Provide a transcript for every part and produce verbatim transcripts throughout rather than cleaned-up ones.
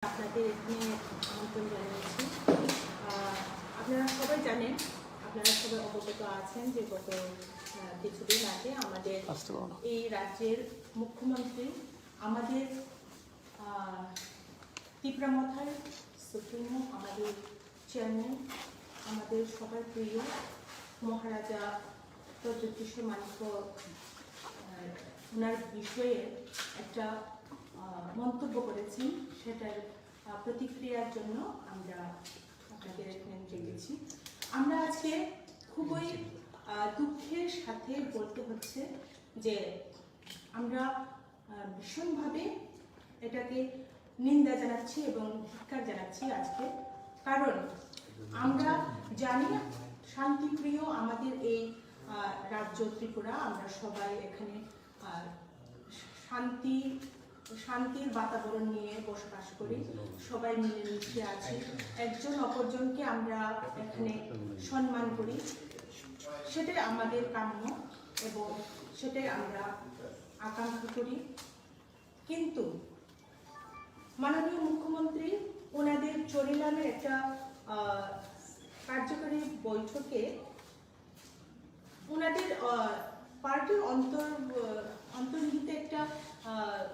আপনাদের এখানে আমন্ত্রণ জানিয়েছি। আহ, আপনারা সবাই জানেন, আপনারা সবাই অবগত আছেন যে গত আহ, কিছুদিন আগে আমাদের আস্তে বলো। এই রাজ্যের মুখ্যমন্ত্রী, আমাদের আহ, তিপ্রা মথার সুপ্রিমো, আমাদের চেয়ারম্যান, আমাদের সবার প্রিয় মহারাজা প্রদ্যোৎ কিশোর মাণিক্য, আহ, ওনার বিষয়ে একটা আহ, মন্তব্য করেছেন, সেটার আহ, প্রতিক্রিয়ার জন্য আমরা আপনাদের এখানে ডেকেছি। আমরা আজকে খুবই আহ, দুঃখের সাথে বলতে হচ্ছে যে আমরা আহ, ভীষণভাবে এটাকে নিন্দা জানাচ্ছি এবং ধিক্কার জানাচ্ছি আজকে। কারণ আমরা জানি শান্তিপ্রিয় আমাদের এই আহ, রাজ্য ত্রিপুরা, আমরা সবাই এখানে আহ, শান্তি, শান্তির বাতাবরণ নিয়ে বসবাস করি, সবাই মিলেমিশে আছি, একজন অপরজনকে আমরা এখানে সম্মান করি, সেটাই আমাদের কাম্য এবং সেটাই আমরা আকাঙ্ক্ষা করি। কিন্তু মাননীয় মুখ্যমন্ত্রী ওনাদের চরিলামের একটা আহ, কার্যকরী বৈঠকে ওনাদের আহ, পার্টির অন্তর আহ, অন্তর্নিহিত একটা আহ,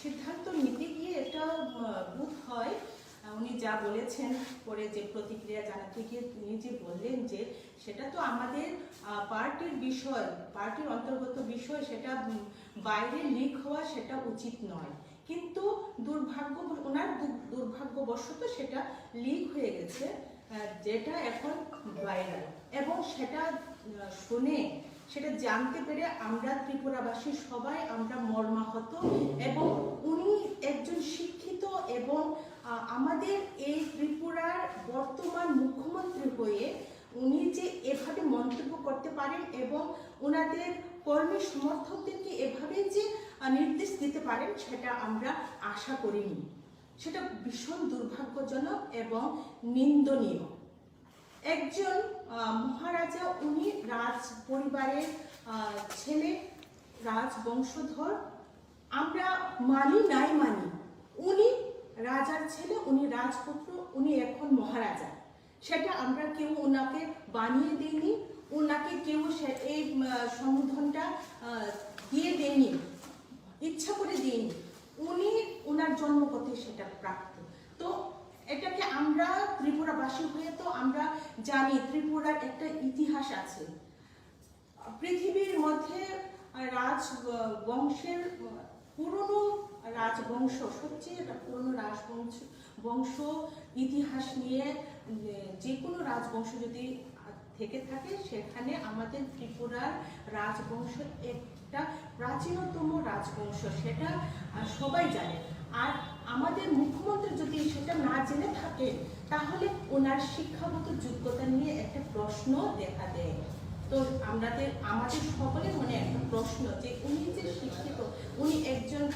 সিদ্ধান্ত নিতে গিয়ে একটা আহ, বোধ হয় আহ, উনি যা বলেছেন, পরে যে প্রতিক্রিয়া জানাতে গিয়ে উনি যে বললেন যে সেটা তো আমাদের আহ, পার্টির বিষয়, পার্টির অন্তর্গত বিষয়, সেটা উম, বাইরে লিক হওয়া সেটা উচিত নয়। কিন্তু দুর্ভাগ্য, ওনার দু- দুর্ভাগ্যবশত সেটা লিক হয়ে গেছে, আহ, যেটা এখন ভাইরাল। এবং সেটা আহ, শুনে, সেটা জানতে পেরে আমরা ত্রিপুরাবাসী সবাই আমরা মর্মাহত। এবং উনি একজন শিক্ষিত এবং আহ, আমাদের এই ত্রিপুরার বর্তমান মুখ্যমন্ত্রী হয়ে উনি যে এভাবে মন্তব্য করতে পারেন এবং ওনাদের কর্মী সমর্থকদেরকে এভাবে যে আহ, নির্দেশ দিতে পারেন, সেটা আমরা আশা করিনি। সেটা ভীষণ দুর্ভাগ্যজনক এবং নিন্দনীয়। একজন আহ, মহারাজা, উনি রাজ পরিবারের আহ, ছেলে, রাজবংশধর। আমরা মানি নাই মানি, উনি রাজার ছেলে, উনি রাজপুত্র, উনি এখন মহারাজা। সেটা আমরা কেউ ওনাকে বানিয়ে দেইনি, ওনাকে কেউ সে- এই আহ, সম্বোধনটা আহ, দিয়ে দেইনি, ইচ্ছা করে দেইনি। উনি ওনার জন্মপথে সেটা প্রাপ্ত। তো এটাকে আমরা ত্রিপুরাবাসী হয়ে তো আমরা জানি ত্রিপুরার একটা ইতিহাস আছে। পৃথিবীর মধ্যে রাজ বংশের পুরনো রাজবংশ, সবচেয়ে পুরনো রাজবংশ, বংশ ইতিহাস নিয়ে যে কোনো রাজবংশ যদি থেকে থাকে, সেখানে আমাদের ত্রিপুরার রাজবংশ একটা প্রাচীনতম রাজবংশ, সেটা আহ, সবাই জানে। আর আমাদের মুখ্যমন্ত্রী যদি সেটা না জেনে থাকে, তাহলে ওনার শিক্ষাগত যোগ্যতা নিয়ে একটা প্রশ্ন দেখা দেয়। তো আমাদের আমাদের সকলের মনে একটা প্রশ্ন যে উনি যে শিক্ষিত, উনি একজন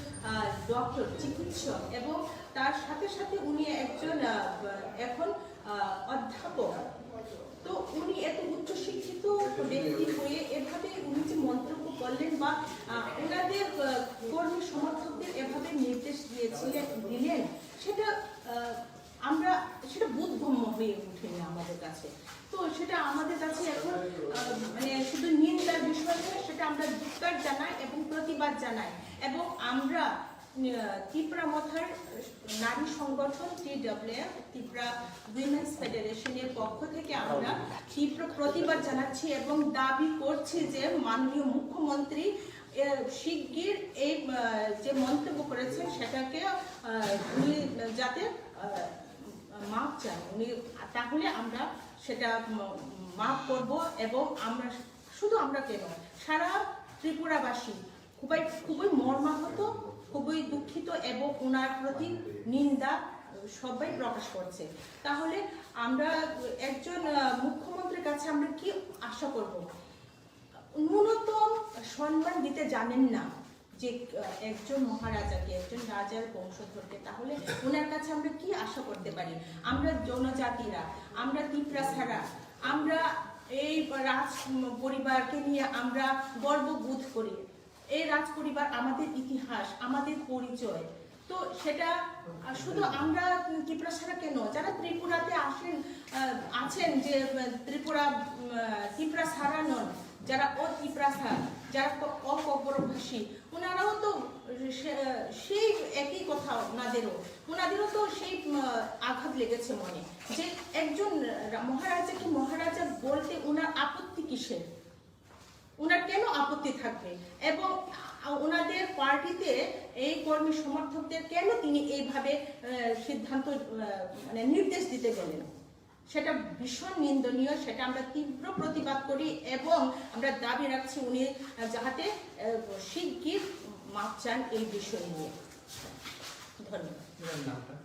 ডক্টর, চিকিৎসক, এবং তার সাথে সাথে উনি একজন আহ, এখন আহ, অধ্যাপক। তো উনি এত উচ্চ শিক্ষিত ব্যক্তি হয়ে এভাবে উনি যে মন্তব্য করলেন বা আহ, ওনাদের আহ, কর্মী সমর্থকদের এভাবে নির্দেশ দিয়েছিলেন, দিলেন, সেটা আহ, আমরা সেটা বোধগম্য হয়ে ওঠেনি আমাদের কাছে। তো সেটা আমাদের কাছে এখন আহ, মানে শুধু নিন্দার বিষয় নয়, সেটা আমরা ধিক্কার জানাই এবং প্রতিবাদ জানাই। এবং আমরা আহ, তিপ্রা মথার নারী সংগঠন টিডব্লিউএফ, ত্রিপুরা উইমেন্স ফেডারেশনের পক্ষ থেকে আমরা তীব্র প্রতিবাদ জানাচ্ছি এবং দাবি করছি যে মাননীয় মুখ্যমন্ত্রী আহ, শিগগির এই আহ, যে মন্তব্য করেছেন সেটাকে আহ, উনি যাতে আহ, মাপ চান উনি, তাহলে আমরা সেটা উম, মাপ করব। এবং আমরা শুধু আমরা কেন, সারা ত্রিপুরাবাসী খুবই খুবই মর্মাহত, খুবই দুঃখিত এবং ওনার প্রতি নিন্দা সবাই প্রকাশ করছে। তাহলে আমরা একজন আহ, মুখ্যমন্ত্রীর কাছে আমরা কি আশা করব? ন্যূনতম সম্মান দিতে জানেন না যে আহ, একজন মহারাজাকে, একজন রাজার বংশধরকে, তাহলে ওনার কাছে আমরা কি আশা করতে পারি? আমরা জনজাতিরা, আমরা তিপ্রাসারা, আমরা এই রাজ পরিবারকে নিয়ে আমরা গর্ববোধ করি। এই রাজ পরিবার আমাদের ইতিহাস, আমাদের পরিচয়। তো সেটা আর শুধু আমরা, উম, ত্রিপুরা ছাড়া কেন, যারা ত্রিপুরাতে আসেন, আহ, আছেন, যে, উম, ত্রিপুরা, উম, আহ, ত্রিপুরা ছাড়া নন, যারা অ ত্রিপুরা ছাড়া, যারা ক-, অককবরক ভাষী, ওনারাও তো সে-, সেই একই কথা ওনাদেরও, ওনাদেরও তো সেই, উম, আঘাত লেগেছে মনে, যে একজন রা-, মহারাজাকে মহারাজা বলতে ওনার আপত্তি কিসের? ওনার কেন আপত্তি থাকবে? এবং আ-, ওনাদের পার্টিতে এই কর্মী সমর্থকদের কেন তিনি এইভাবে, আহ, সিদ্ধান্ত, আহ, মানে নির্দেশ দিতে গেলেন? সেটা ভীষণ নিন্দনীয়, সেটা আমরা তীব্র প্রতিবাদ করি এবং আমরা দাবি রাখছি উনি, আহ, যাহাতে, আহ, শিগগির মাপ চান এই বিষয় নিয়ে। ধন্যবাদ।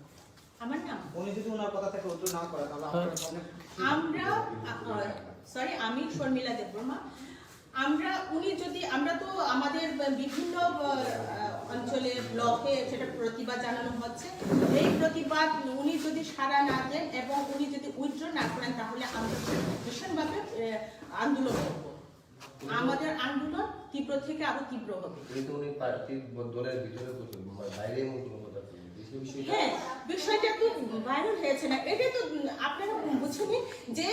আমার নাম? উনি যদি ওনার কথা থেকে উত্তর না করে, তাহলে আপনারা সামনে কি আমরা, করবেন? আ, আ, সরি, আমি শর্মিলা দেববর্মা। আমরা, উনি যদি, আমরা তো আমাদের বিভিন্ন, আ, আ, অঞ্চলে, ব্লকে সেটা প্রতিবাদ জানানো হচ্ছে। এই প্রতিবাদ উনি যদি সাড়া না দেন এবং উনি যদি উইথড্র না করেন, তাহলে আমরা ভীষণভাবে, আ, আন্দোলন করব। আমাদের আন্দোলন তীব্র থেকে আরো তীব্র হবে। কিন্তু উনি পার্টির ব-, দলের ভিতরে করছেন, বা বাইরে এমন কোনো কথা বলেন? এই বিষয়টা হ্যাঁ, বিষয়টা তো ভাইরাল হয়েছে না, এটা তো, উম, আপনারা বুঝে নিন যে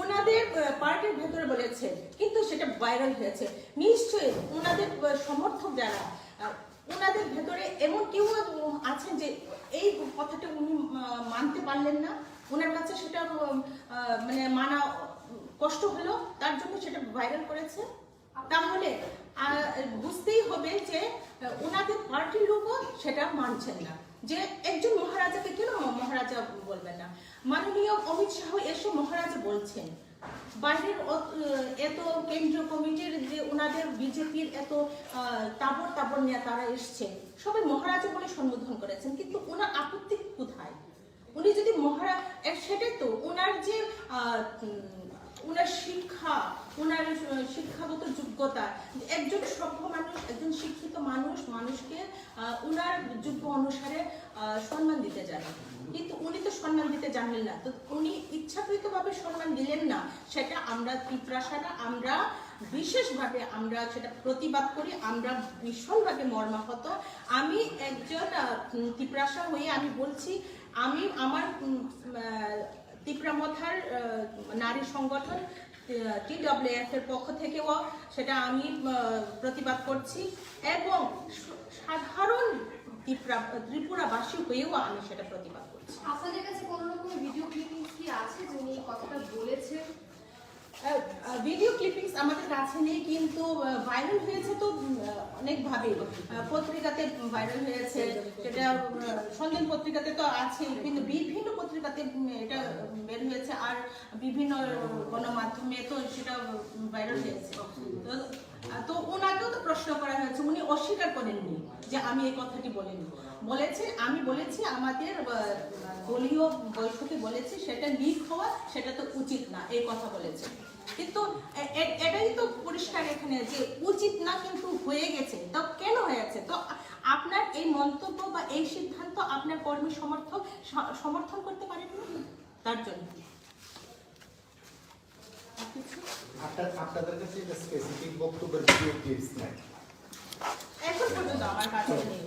ওনাদের, আহ, পার্টির ভেতরে বলেছে, কিন্তু সেটা ভাইরাল হয়েছে। নিশ্চয়ই ওনাদের, আহ, সমর্থক যারা, আহ, ওনাদের ভেতরে এমন কেউ, উম, আছেন যে এই কথাটা উনি, আহ, মানতে পারলেন না, ওনার কাছে সেটা, উম, আহ, মানে মানা, উম, কষ্ট হলো, তার জন্য সেটা ভাইরাল করেছে। তাহলে, আহ, বুঝতেই হবে যে, আহ, ওনাদের পার্টির লোকও সেটা মানছেন না, যে একজন মহারাজাকে কেন ম-, মহারাজা বলবেন না। মাননীয় অমিত শাহ এসে মহারাজা বলছেন, বাইরের অত-, আহ, এত কেন্দ্রীয় কমিটির যে ওনাদের বিজেপির এত, আহ, তাবর তাবর নেতারা এসছে, সবাই মহারাজা বলে সম্বোধন করেছেন, কিন্তু ওনার আপত্তি কোথায়? উনি যদি মহারা-, এ, সেটাই তো, ওনার যে, আহ, উম, ওনার শিক্ষা, ওনার, আহ, শিক্ষাগত যোগ্যতা, একজন সভ্য মানুষ, একজন শিক্ষিত মানুষ, মানুষকে, আহ, ওনার যোগ্য অনুসারে, আহ, সম্মান দিতে জানে। কিন্তু উনি তো সম্মান দিতে জানলেন না, তো উনি ইচ্ছাকৃতভাবে সম্মান দিলেন না, সেটা আমরা তিপ্রাসারা, আমরা বিশেষভাবে আমরা সেটা প্রতিবাদ করি, আমরা ভীষণভাবে মর্মাহত। আমি একজন, আহ, উম, তিপ্রাসা হয়ে আমি বলছি, আমি আমার, উম, আহ, তিপ্রা মথার, আহ, নারী সংগঠন, আহ, টিডব্লিউএফ এর পক্ষ থেকেও সেটা আমি, আহ, প্রতিবাদ করছি এবং স-, সাধারণ তিপ্রা-, ত্রিপুরাবাসী হয়েও আমি সেটা প্রতিবাদ করছি। আপনাদের কাছে কোনো রকম ভিডিও ক্লিপিংস কি আছে যে উনি এই কথাটা বলেছেন? আহ, আহ, ভিডিও ক্লিপিংস আমাদের কাছে নেই, কিন্তু, আহ, ভাইরাল হয়েছে তো, উম, আহ, অনেকভাবেই। আহ, পত্রিকাতে ভাইরাল হয়েছে, সেটা, আহ, সন্ধান পত্রিকাতে তো আছেই, কিন্তু বিভিন্ন পত্রিকাতে, উম, এটা বের হয়েছে, আর বিভিন্ন গণমাধ্যমে তো সেটা, উম, ভাইরাল হয়েছে। তো, আহ, তো ওনাকেও তো প্রশ্ন করা হয়েছে, উনি অস্বীকার করেননি যে আমি এই কথাটি বলিনি। বলেছে, আমি বলেছি আমাদের, আহ, দলীয় বৈঠকে বলেছি, সেটা লিক হওয়া, সেটা তো উচিত না, এই কথা বলেছে। কিন্তু এ-, এ-, এটাই তো পরিষ্কার এখানে যে উচিত না, কিন্তু হয়ে গেছে। তো কেন হয়েছে? তো আ-, আপনার এই মন্তব্য বা এই সিদ্ধান্ত আপনার কর্মী সমর্থক স-, সমর্থন করতে পারেননি, তার জন্য। আর কিছু? আপনার, আপনাদের কাছে একটা স্পেসিফিক বক্তব্যের ভিডিও ক্লিপস নাই? এখন পর্যন্ত আমার কাছে নেই।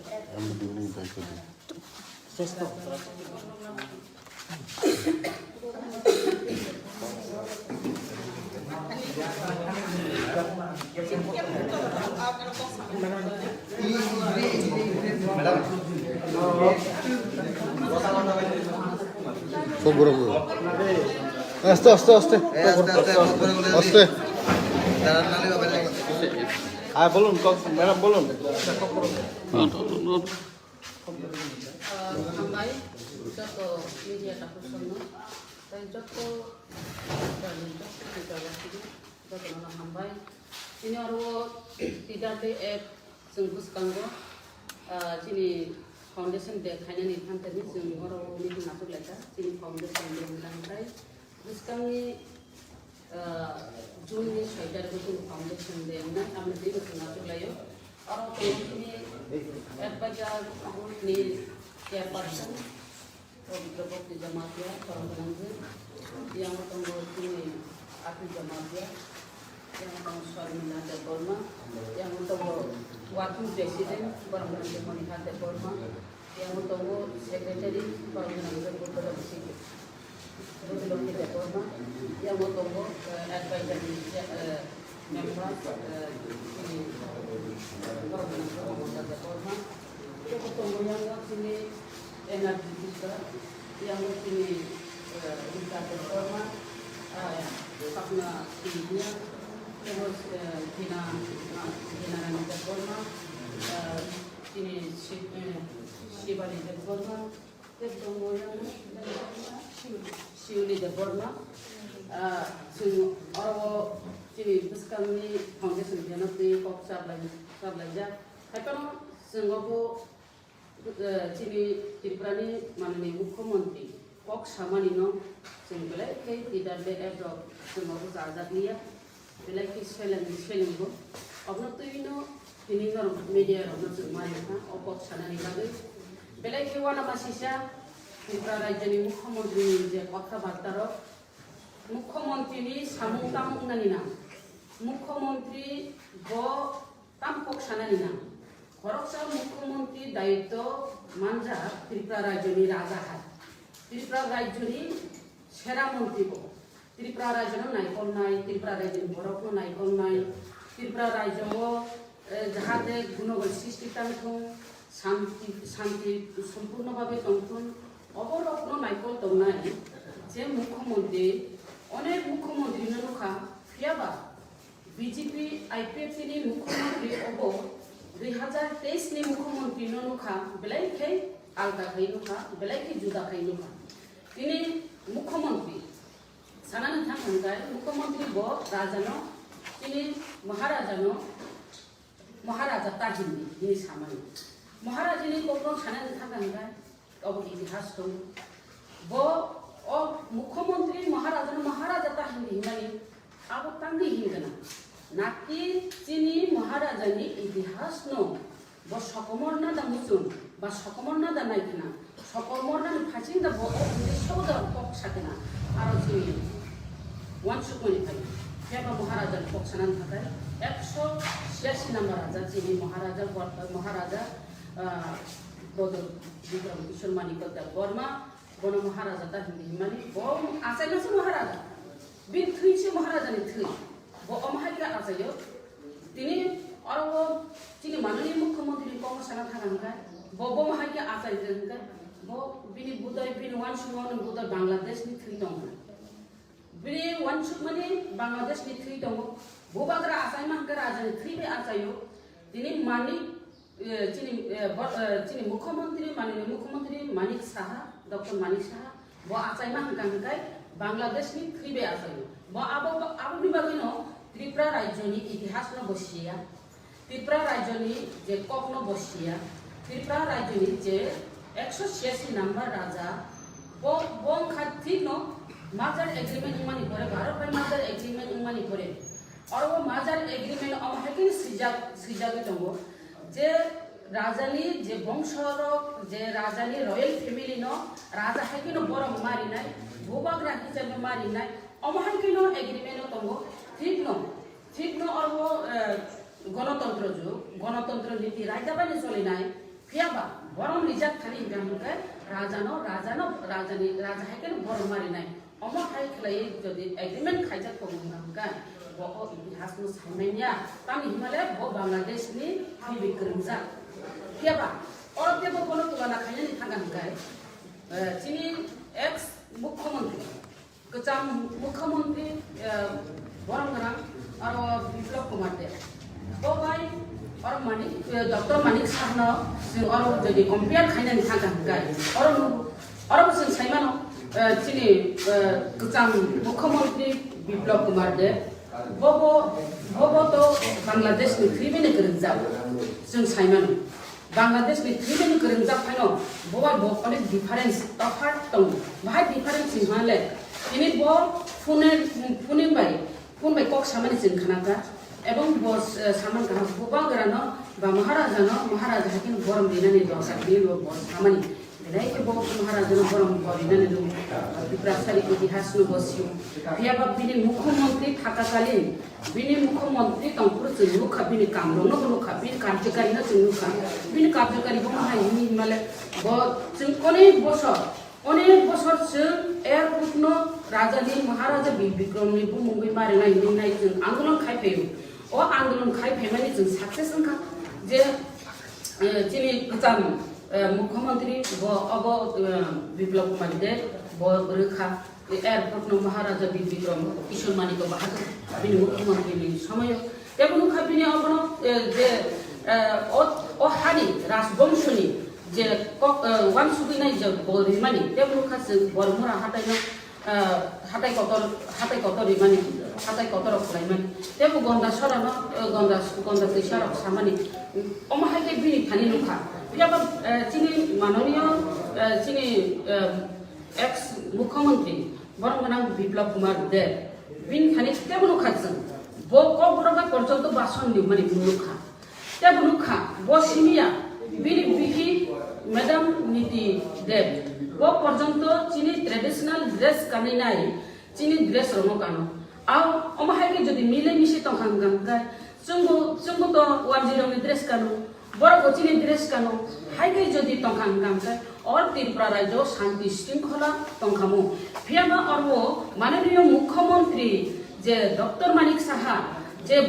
আস্তে, আস্তে, আস্তে। আস্তে। হ্যাঁ, বলুন, ম্যাডাম, বলুন। Hambai, joto media takhuk songno, tei joto jani joto media wasino, jotono hambai. Chini oro T W F chwng bwskango, ah, chini foundation day khainani thanthani chwng oro meeting achuk laikha, chini foundation day wngkha, hambai. Bwskangni, ah, June ni soi tarikh o chini foundation day wngnai, aboni twi bo chwng achuk laio. Oro tongo chini advisor board ni chairperson, Pabitra Bhakti Jamatia, Koromganj. Yang tongo chini Atu Jamatia, yang tongo Sharmila Debbarma, yang tongo working president, Koromganj Monika Debbarma. Yang tongo Secretary Parvana Buddha Lokhi, Buddha Lokhi Debbarma. Yang tongo, eh, Advisory, eh, Member, eh, ini, Parvana Buddha Debbarma. Yang tongo yang sini N R G Buddha, yang sini, eh, Rita Debbarma, eh, Sapna Singh, terus, eh, Dina, eh, Dina Rani Debbarma, eh, ini Si-, eh, Shivali Debbarma, Siuli Debbarma, ah, chwng oro chini bwskangni foundation phano twi kok chaplai-, chaplaijak. Haiphano chwng obo, eh, chini Tripurani manani Mukhyamantri kok samanino chwng belai khe T W F rok chwng obo chajakliya. Belai khe seleng, selengbo. Obono twi no tini norok media rokno chwng mani kha, o kok sanani bagwi. Belai khe uanama sisa Tripura rajyoni Mukhyamantri ni je kotha barta rok, Mukhyamantri ni samung tamo wngnani nang. Mukhyamantri bo tam kok sanani nang. Khoroksa Mukhyamantri dayitto manjak Tripura rajyoni raja hai. Tripura rajyoni sera mantri bo. Tripura rajyono naikolnai, Tripura rajyoni borokno naikolnai, Tripura rajyo o, eh, jahate gunogol sristi tangthung, shanti, shanti sompurno bhabe tongthung, oborokno naikol tongnai je mukhyamantri, onek mukhyamantri no nukha, phiyaba B J P I P F T ni mukhyamantri obo dui hazar teis ni mukhyamantri no nukha, belai khe alda khai nukha, belai khe juda khai nukha. Tini mukhyamantri sanani thang hwnkhai, mukhyamantri bo rajano, tini maharajano, maharaja ta hindi, hini samani. Maharajani kokno sanani thang hwnkhai, obo itihas tongo. Bo o mukhyamantri maharajano maharaja ta hindi hwnmani abo tangwi hingana. Naki chini maharajani itihasno bo sokomorna da muchung, ba sokomorna da naikhna, sokomorna ni phasing da bo o uddesho da kok sakna, aro chini uansukmani phai. Phiya ba Maharaja ni kok sanani thakai ekso chhiyasi number raja chini Maharaja, Maharaja, ah, Bodol Bikram Kishore Manikya Debbarma, bono Maharaja ta hindi himani, bo achaima se Maharaja. Bini thwi se Maharaja ni thwi. Bo omo hai khe achaio. Tini oro o chini manani mukhyamantri ni kokno sana thang hwnkhai, bo, bo omo hai khe achai khe hwnkhai, bo bini budai, bini uansukmung ni budai Bangladesh ni thwi tongo. Bini uansukmani Bangladesh ni thwi tongo. Bubagra achaima hwnkhe raja ni thwi bai achaio. Tini mani Eh, chini, eh, bo-, eh, chini mukhyamantri, mananiya mukhyamantri Manik Saha, Doctor Manik Saha, bo achaima hwnka hwnkhai Bangladesh ni thwi bai achaio. Bo abo, abo, aboni bagwino Tripura rajyoni itihas no bo siya. Tripura rajyoni je kok no bo siya. Tripura rajyoni je ekso chhiyasi number raja, bo, bo wngkha thik no merger agreement wngmani pore, Bharat bai merger agreement wngmani pore. Oro o merger agreement omo hai khe swijak, swijagwi tongo je rajani je bongsorok, je rajani royal family no raja hai kheno borom marinai, bubagra hisabe marinai, omo hai kheno agreement o tongo. Thik no, thik no oro o, eh, gonotontro jug, gonotontro niti raida bai no cholinai, phiya ba borom rijak thani hingka hingke raja no, raja no, raja ni, raja hai kheno borom marinai. Omo hai khlaiwi jodi agreement khaijak tongo hwnka hwnkhe, bo o itihas no saimanya, tamni hwnmale bo Bangladesh ni thwibi kwrwngjak. Phiya ba, oro teibo bono tulana khainani thangkha hwnkhe, eh, chini ex mukhyamantri, kwcham mukhyamantri, eh, borom gwnang aro Biplab Kumar Deb. Bo bai oro Manik, eh, Doctor Manik Sahno chwng oro jodi compare khainani thangkha hwnkhe, oro nugo, oro bo chwng saimano, eh, chini, eh, kwcham mukhyamantri Biplab Kumar Deb, bobo, bobo to Bangladesh ni thwibini kwrwngjak, chwng saimano. Bangladesh ni thwibini kwrwngjak phaino bo bai bo onek difference, tophat tongo. Bahai difference hinmale, tini bo phone, phone bai, phone bai kok samani chwng khnakha. Ebong bo, eh, saman kaham bubagrano ba Maharajano, Maharaja hai kheno borom rinani dorkar hinwi bo, bo samani. Belai khe bo Maharajano borom borinani rw, Tiprasani itihasno bo sio. Phiyaba bini mukhyamantri thakakalin, bini mukhyamantri tongphuru chwng nukha, bini kamrokno bo nukha, bini karjokarino chwng nukha. Bini karjokari bo hai hwnwi hwnmale bo chwng onek bosor, onek bosor chwng airportno rajani, Maharaja Bir Bikramni bumungwi marinai hwnwi nai chwng andolon khai phaio. O andolon khai phaimani chwng success wngkha je, eh, chini kwcham, eh, mukhyamantri bo obo, eh, Biplab Kumar Deb bo rwkha. Airport no Maharaja Bir Bikram Kishore Manikya Bahadur bini mukhyamantri ni somoyo. Tebo nukha bini obono, eh, je, eh, o, o hani rajbongshoni je kok, eh, wansugwi nai je bo rimani, tebo nukha chwng Bormura hatai no, eh, hatai kotor, hatai kotor rimani, hatai kotor rok khlaimani. Tebo Gonda Sora no, eh, Gonda, Gonda Twisa rok samani. Omo hai khe bini thani nukha. Phiyaba, eh, chini manoniyo, eh, chini, eh, ex mukhyamantri, borom gwnang Biplab Kumar Deb, bini thani tebo nukha chwng. Bo kokborok bai porjonto bason nimani nukha. Tebo nukha, bo simiya, bini bihi Madam Niti Deb, bo porjonto chini traditional dress kanwi nai, chini dress rokno kano. Au, omo hai khe jodi mile misi tongkha hwnkha hwnkhe, chwngbo, chwngbo to warji rokni dress kano, borok bo chini dress kano, hai khe jodi tongkha hwnkha hwnkhe, o Tripura rajyo shanti shringkhola tongkhamu. Phiyaba oro mananiyo mukhyamantri je Doctor Manik Saha je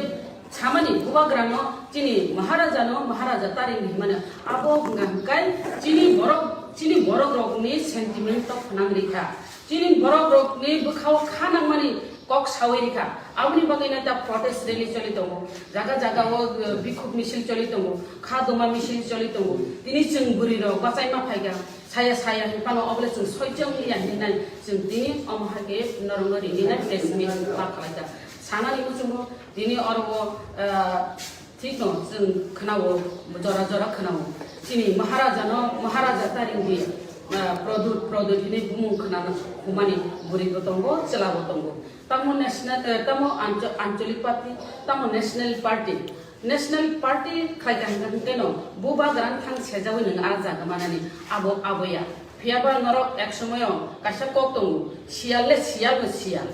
samani bubagrano chini Maharajano Maharaja taring himani abo hwnkha hwnkhe chini borok, chini borok rokni sentiment to khwnang rikha. Chini borok rokni bwkhao kha nangmani kok sawi rikha. Aboni bagwi no ta protest rally choli tongo. Jaga jaga o, eh, bikhuk misil choli tongo. Kha doma misil choli tongo. Tini chwng bwrwi rok bachaima phaikha. Saya saya hinphano obole chwng soichong liya hinwi nai chwng tini omo hai khe norokno rini nai press meet ma khlaikha. Sanani muchungo tini oro o, eh, Thikno chwng khwnao, jora jora khwnao. Chini Maharajano, Maharaja taringdi, ah, Pradyut, Pradyut hinwi bumung khwnana humani bwrwibo tongo, chwlabo tongo. Tamo national, eh, tamo ancho-, ancholik party, tamo national party. National party khlai kaham kaham keno bubagrano thang sejawi nwng ah jaga manani abo aboya. Phiyaba norok ek somoyo kaisa kok tongo, siyal le siyal no siyal.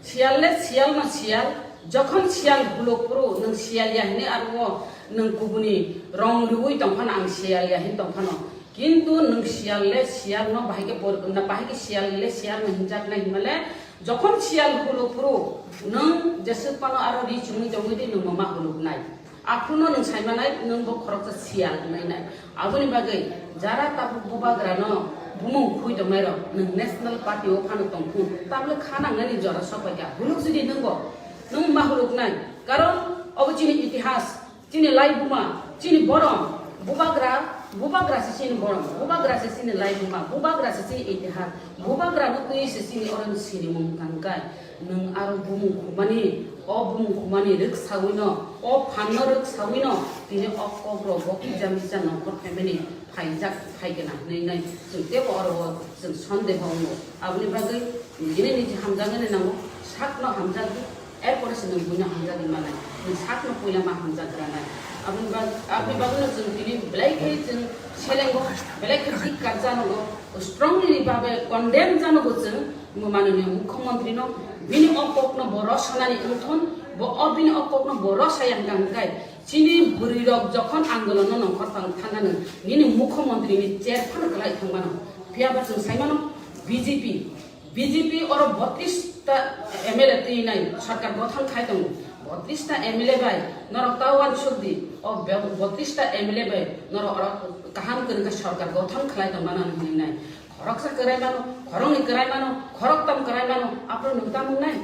Siyal le siyal no siyal. Jokhon siyal huluk phuru nwng siyal ya hinwi aro nwng kubuni rong riwi tongphano ang siyal ya hin tongphano. Kintu nwng siyal le siyal no bahai khe por-, na bahai khe siyal le siyal no hinjak nai hinmale jokhon siyal huluk phuru nwng jeswk phano aro ri chumui tongwi di nwng mama huluk nai. Aphuru no nwng sai manai, nwng bo khoroksa siyal wngnai nai. Aboni bagwi jara tabuk bubagra no bumung khui tongnai rok, nwng national party o phano tongphung, tabole kha nangnani jora sok bai kha. Huluk jodi nwng bo, nwng ma huluk nai. Karon obo chini itihas, chini laibuma, chini borom, bubagra, bubagra se chini borom, bubagra se chini laibuma, bubagra se chini itihas, bubagra no twi se chini oro ni sinimung tangkai. Nwng aro bumung khumani, o bumung khumani rwk sawino, o phanno rwk sawino, tini o kokrok bo kisa misa nongkhor phaimani phaijak phaigena hwnwi nai chwng teibo oro o chwng sondeho wngo. Aboni bagwi nini niji hamjaknani nango, sakno hamjakdi, erpore se nwng buino hamjakdi manai, nwng sakno puila ma hamjak granai. Aboni bag-, aboni bagwino chwng tini belai khe chwng selengo, belai khe dhikkar janogo, strongly babe condemn janogo chwng. Bo mananiya mukhyamantri no bini o kok no bo rw sanani wngthon, bo o bini o kok no bo rw saya hwnkha hwnkhe chini bwrwi rok jokhon andolon no nongkhor tang thangano nini mukhyamantri ni chair phano kwlai thangmano. Phiyaba chwng saimano B J P, B J P oro botris ta M L A twi nai sarkar gothang khai tongo. Botris ta M L A bai norok ta uansuk di, o be-, botris ta M L A bai norok oro kaham kwrwngkha sarkar gothang khlai tongmano hinwi nai. Khoroksa kwrai mano, khoroknwi kwrai mano, khoroktam kwrai mano, aphuru nwng tamo wngnai?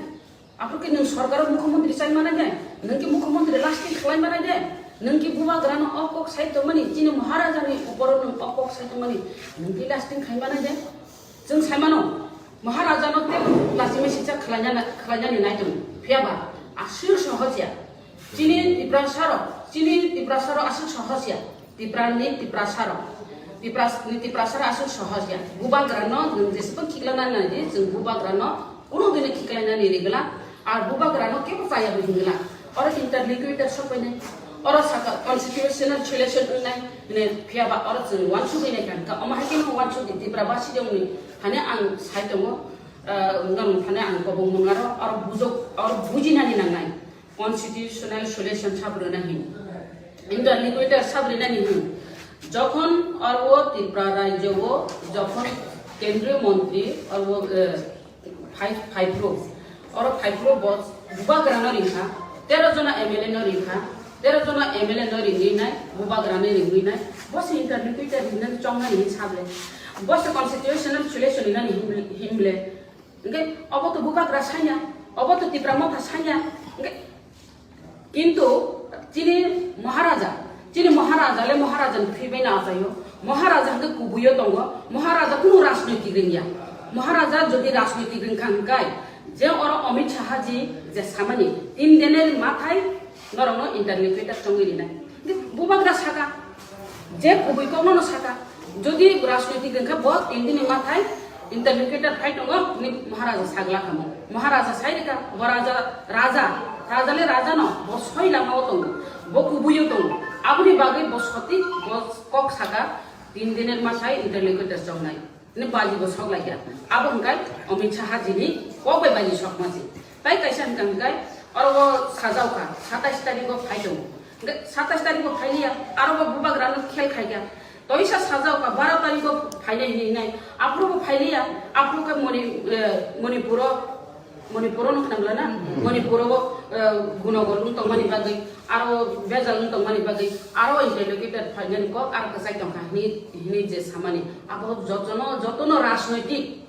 Aphuru khe nwng sorkaro mukhyamantri chai manai de? Nwng khe mukhyamantri lasting khlai manai de? Nwng khe bubagrano o kok sai tongmani, chini Maharajani uporo nwng o kok sai tongmani, nwng khe lasting khai manai de? Chwng sai mano, Maharajano tei lachimai sijak khlaina-, khlainani nai tongo. Phiyaba aswk sohos ya. Chini Tiprasa rok, chini Tiprasa rok aswk sohos ya. Tiprani Tiprasa rok. Tipras-, ni Tiprasa rok aswk sohos ya. Bubagra no nwng jeswk khiklana nai di, chwng bubagra no kuno dini khiklaina ni rigla. Ar bubagra no kebo chaya bo hingla. Oro interlocutor sok pai nai. Oro saka constitutional solution wngnai hwnwi phiya ba oro chwng uansugwi nai kha, hwnkha omo hai kheno uansugwi Tipra basi rokni thani ang sai tongo, ah, norok thani ang kobong mwnga ro oro bujok, oro bujinani nangnai constitutional solution sab rwna hin, interlocutor sab rwnani hin. Jokhon oro Tripura rajyo o jokhon kendriyo montri oro, eh, Phai-, phaiphuru. Oro phaiphuru bo bubagra no ringkha, tero jona M L A no ringkha, tero jona M L A no ringwi nai, bubagra no ringwi nai, bo se interlocutor ringnani chongnani hin sable. Bo se constitutional solution ringnani himle, himle. Hingke obo to bubagra sanya, obo to Tipra Motha sanya. Hingke Kintu chini Maharaja, chini Maharaja le Maharaja ni thwi bai no achaio. Maharaja hwnkhe kubuio tongo. Maharaja kunu rajnoitik ringya. Maharaja jodi rajnoitik ringkha hwnkhe, je oro Amit Shah ji je samani, tin diner mathai norokno interlocutor chongwi rinai. Bubagra saka, je kubui kokno no saka. Jodi rajnoitik wngkha bo tin dini mathai interlocutor phai tongo, hwnwi Maharaja sagla kamo. Maharaja sai rikha, bo raja, raja, raja le raja no, bo soi lama o tongo, bo kubui o tongo. Aboni bagwi bo soti, bo kok saka, tin diner mathai interlocutor chongnai. Hwnwi baji bo sok laikha. Abo hwnkhe Amit Shah jini kok bai baji sok masi. Tai kaisa hwnkha hwnkhe oro o sajao kha, satais tarikh o phai tongo. Hwnkhe satais tarikh o phai liya, aro bo bubagra no khel khai kha. Toisa sajao kha, baro tarikh o phainai hinwi hinai. Aphuru bo phai liya, aphuru khe Moni-, eh, Manipur o, Manipur o nukhnam lana, Hmm. Manipur o, eh, gunogol wng tongmani bagwi, aro bejal wng tongmani bagwi, aro interlocutor phainani kok aro kwchai tongkha hinwi, hinwi je samani. Abo jotono, jotono rajnoitik,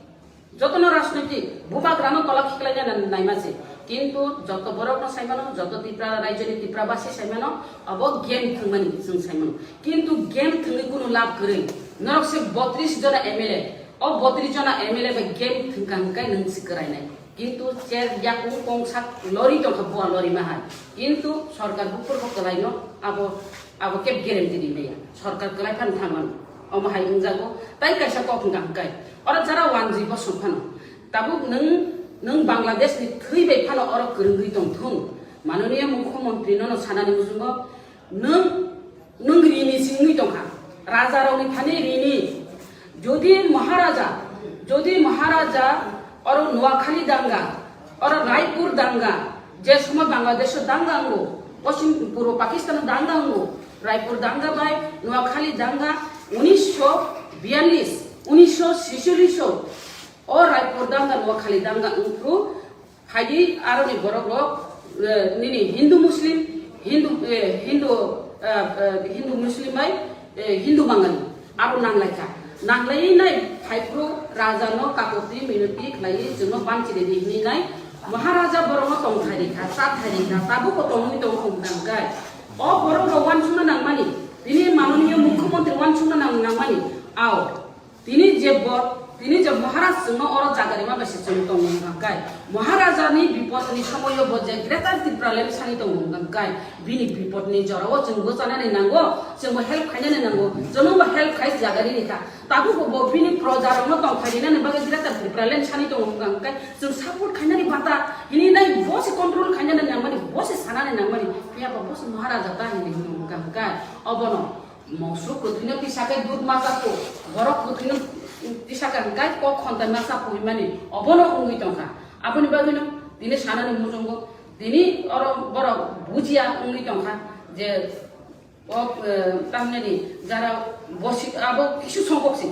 jotono rajnoitik bubagrano tola khiklaina naima se. Kintu joto borokno saimano, joto Tipra raijo ni Tipra basi saimano, abo game thwngmani chwng saimano. Kintu game thwngwi kunu lab kwrwi. Norok se botris jona M L A, o botris jona M L A bai game thwngkha hwnkhe nwng se kwrainai. Kintu chair yakung kongsak lori tongkha, bua lori ma hai. Kintu sorkar buphur bo kwlaino abo, abo keb guarantee rimaya. Sorkar kwlai phano thangmano. Omo hai wngjago. Tai kaisa kok hwnkha hwnkhe, oro jara wanjwi bosong phano. Tabuk nwng, nwng Bangladesh ni thwi bai phano oro kwrwngwi tong thung. Mananiya Mukhyamantri nono sanani muchungo, nwng, nwng rini singwi tongkha. Raja rokni thani rini. Jodi Maharaja, jodi Maharaja oro Noakhali danga, oro Raipur danga, je somoy Bangladesh o danga wngo, Poschim Purbo Pakistan o danga wngo, Raipur danga bai Noakhali danga unisho biyalis, unisho sicholish o, o Raipur danga Noakhali danga wngphru, phaidi aroni borok rok, eh, nini Hindu Muslim, Hindu, eh, Hindu, eh, eh, Hindu Muslim bai, eh, Hindu Bangali aro nanglaikha. Nanglaiwi nai phaiphru raja no kapoti minoti khlaiwi chwngno banchi ridi hinwi nai Maharaja borokno tongthai rikha, chathai rikha, tabukbo tongwi tongo hwnkha hwnkhe. O borok rok uansukna nangmani, tini mananiya Mukhyamantri uansukna nang-, nangmani, ao. Tini je bo, tini je Maharaj chwngno oro jaga rima bai se chwng tongo hwnkha hwnkhe, Maharaja ni bipod ni somoio bo je Greater Tipraland sani tongo hwnkha hwnkhe, bini bipod ni jora o chwng bwchanani nango, chwng bo help khainani nango, chwng bo help khai jaga rini kha. Tabuk bo, bo bini proja rokno tongthai rinani bagwi Greater Tipraland sani tongo hwnkha hwnkhe, chwng support khainani bata hini nai bo se control khainani nangmani, bo se sanani nangmani, phiya ba bo se Maharaja ta hini hwnwi hwnkha hwnkhe, obono Mosuk kwthwino tisa khe dud ma chapuk, borok kwthwino tisa khe hwnkhe kok khonthai ma chapuk hinmani obono wngwi tongkha. Aboni bagwino tini sanani muchungo tini oro borok bujiya wngwi tongkha je o, eh, tamni jara bosi abo kisu songkok si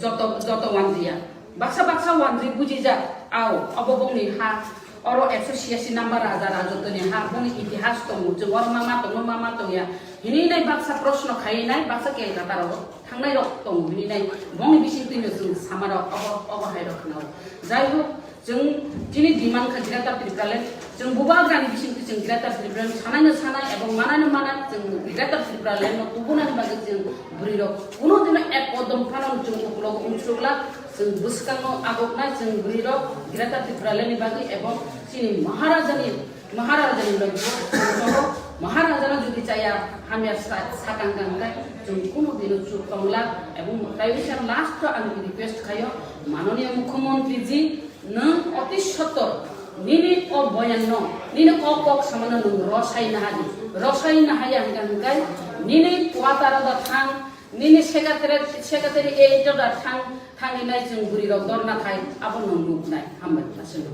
joto, joto wanjiya. Baksa baksa wanjwi bujijak, ao, obo bongni ha, oro ekso siyashi number raja rajotwini ha, bongni itihas tongo, chwng oro ma ma tongo, ma ma tongya. Hini nai baksa proshno khai nai, baksa Kolkata rogo thangnai rok tongo, hini nai bongni bising twino chwng sama rok, obo, obo hai rok khna o. Jai hok, chwng chini demand kha Greater Tipraland, chwng bubagrani bising twi chwng Greater Tipraland sanai no sanai, ebong manai no manai, chwng Greater Tipraland no tubunani bagwi chwng bwrwi rok kuno dino ek kodom phano chwng ukulogo unsukla, chwng bwskango agoknai chwng bwrwi rok Greater Tipraland ni bagwi ebong chini Maharaja ni, Maharaja ni logi bo chwng tongo. Maharaja no jodi chaya hamya sa-, sakang kang khe chwng kuno dino chuk tongla ebong tai wngkha last o ang request khaio mananiya Mukhyamantri ji, nwng oti sottor nini o boyan no, nini o kok samano nwng rosai nahadi. Rosai na haya hingka hingkai, nini kuataro da thang, nini secretary, secretary eight da thang, thangni nai chwng bwrwi rok dorna khai, abo no nuk nai, hambai, aswk.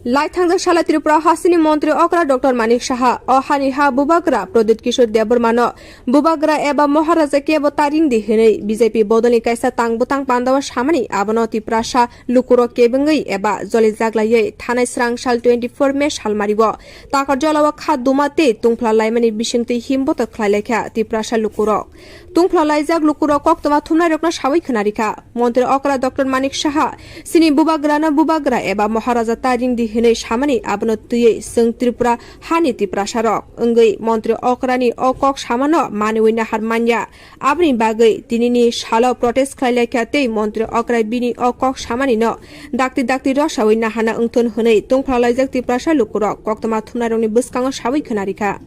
Laithangjak sala Tripura hasteni montri okra Doctor Manik Saha, o hani ha bubagra Pradyut Kishore Debbarmano bubagra eba Maharaja kebo taring di hinwi B J P bodolni kaisa tang bwtang pandao samani abono Tiprasa lukurok kebengwi eba joli jaglaiwi thanai srang sal twenty four May salmario Takarjalao kha duma tei tungphla laimani bisingtwi himboto khlai laikha Tiprasa lukurok. Tungphla laijak lukurok koktwma thumnairokno sawi khwnarikha. Montri okra Doctor Manik Saha, chini bubagrano bubagra eba Maharaja ta ringdi hinwi samani abono twiwi chwng Tripura hani Tiprasarok wngwi montri okrani o kok samano maniwi nahar manya. Aboni bagwi tinini salo protest khlai laikha tei montri okra bini o kok samanino dakti dakti rosawi nahana wngthun hwnwi tungphla laijak Tiprasa lukurok koktwma thumnairokni bwskango sawi khwnarikha.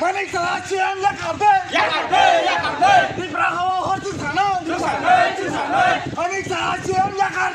Manik Saha C M yakar de! Yakar de, yakar de! Tipra hawa horti sana! Sana, sana! Manik Saha C M yakar